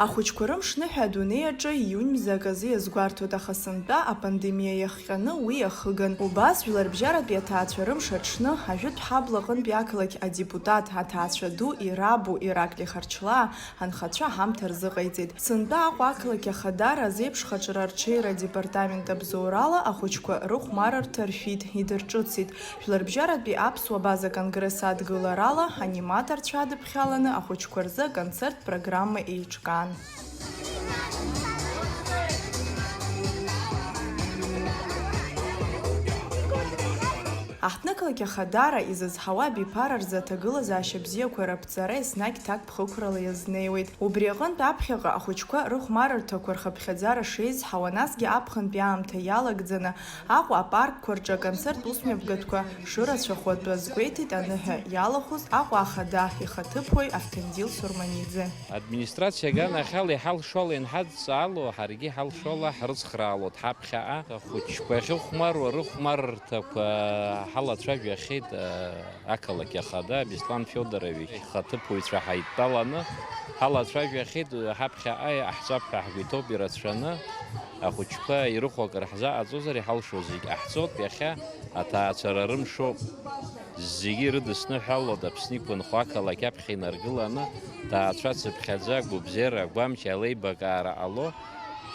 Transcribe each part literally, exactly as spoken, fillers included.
Ахәыҷқәа рымш ныҳәа адунеи аҿы иунь мза аказы иазгәарҭоит, аха сынтәа апандемиа иахҟьаны уи иахыган. Убас Жәларбжьаратәи аҭаацәа рымш аҽны, ажәытә ҳабла аҟынтәи ақалақь адепутат, аҭаацәа ду Ирабу Ираклиа Харчлаа анхацәа ҳамҭа рзыҟаиҵеит. Сынтәа Аҟәа ақалақь ахадара азеиԥш хаҿра арҽеира адепартамент абзоурала ахәыҷқәа рыхәмарырҭа ршәит, идырҿыцит. Жәларбжьаратәи аԥсуа база конгресс адгыларала аниматорцәа адыԥхьаланы ахәыҷқәа рзы аконцерт программа еиҿкаан. Аҳҭнықалақь ахадара изызҳауа абиԥара рзы аҭагылазаашьа бзиақәа раԥҵара еснагь ҭакԥхықәрала иазнеиуеит. Убри аҟынтә аԥхьаҟа ахәыҷқәа рыхәмарырҭақәа рхыԥхьаӡара шеизҳауа, насгьы аԥхынтәи аамҭа иалагӡаны Аҟәа апаркқәа рҿы аконцерт усмҩаԥгатәқәа шырацәахо атәы азгәеиҭеит аныҳәа иалахәыз Аҟәа ахада ихаҭыԥуаҩ Автандил Сурманиӡе. Администрациа аганахьала иҳалшола инҳадҵаало, ҳаргьы иҳалшола ҳрыцхраалоит ҳаԥхьаҟа. Ахәыҷқәа ахьыхәмаруа рыхәмаррҭақәа ҳалацәажәахьеит, а, ақалақь ахада Беслан Федорович ихаҭыԥуаҩцәа ҳаидтәаланы ҳалацәажәахьеит, ҳаԥхьаҟа иҟаҳҵап ҳәа ҳгәы иҭоуп ирацәаны. Ахәыҷқәа ирыхәо акыр ҳзаҟаҵозар, иҳалшо зегь ҟаҳҵоит. Иахьа аҭаацәара рымшоуп. Зегьы ирыдысныҳәалоит Аԥсны иқәынхо ақалақь аԥхьа инаргыланы, ҭаацәа цыԥхьаӡа, гәыбзиара, агәамч, алеибакаара ҟало.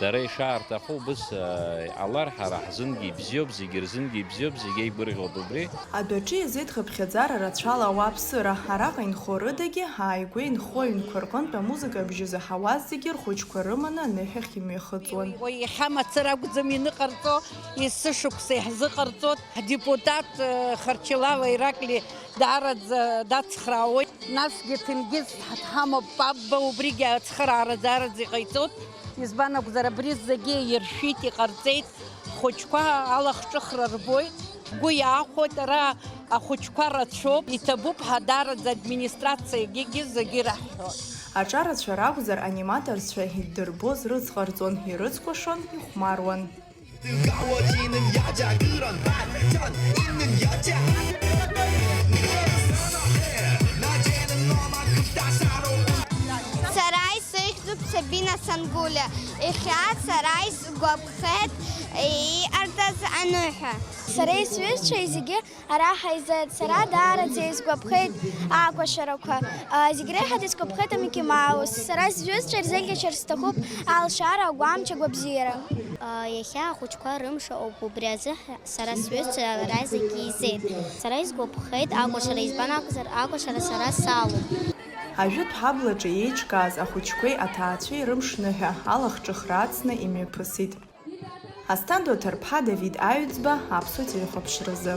Дара ишаарҭаху убыс, э, иҟалар, ҳара ҳзынгьы ибзиоуп, зегьы рзынгьы ибзиоуп, зегь еигәырӷьоит убри. Адәаҿы иазеит хыԥхьаӡара рацәала ауааԥсыра. Араҟа инхо рыдагьы, ааигәа инхо аҩнқәа рҟынтә амузыка абжьы заҳауаз зегьы рхәыҷқәа рыманы аныҳәахь имҩахыҵуан. Уи иахьа мацара акәӡам иныҟарҵо, есышықәса иаҳзыҟарҵоит. Ҳдепутат, э, Харчилава Ираклиа даараӡа дацхраауеит. Насгьы Ҭенгиз дҳамоуп, Папба убригьы ацхыраара даараӡа иҟаиҵоит. Избан акәзар, абри зегьы иршәит, иҟарҵеит. Хәыҷқәа алахҿыхра рбоит. Гәы иаахәоит, ара ахәыҷқәа рацәоуп, иҭабуп ҳәа даараӡа администрациагьы зегьы ираҳҳәо. Аҿарацәа ракәзар, аниматорцәа иддырбоз рыцҟарҵон, ирыцкәашон, ихәмаруан. Сара исыхьӡуп Сабина Сангулиа. Иахьа сара исгәаԥхеит иҟарҵаз аныҳәа. Сара исҩызцәа зегьы ара ҳаизеит. Сара даараӡа исгәаԥхеит акәашарақәа. А, зегь реиҳа дысгәаԥхеит амики Маус. Сара сҩызцәа ирзеиӷьашьар сҭахуп алшара, агәамч, агәабзиара. А, иахьа ахәыҷқәа рымш ауп, убри азы ҳа-, сара сҩызцәа ара зегьы еизеит. Сара исгәаԥхеит акәашара, избан акәзар, акәашара сара салоуп. Ажәытә ҳаблаҿы еиҿкааз ахәыҷқәеи аҭаацәеи рымш ныҳәа алахҿыхра ацны имҩаԥысит. Асҭанда Оҭарԥҳа, Давид Аҩӡба, Аԥсуа телехәаԥшразы.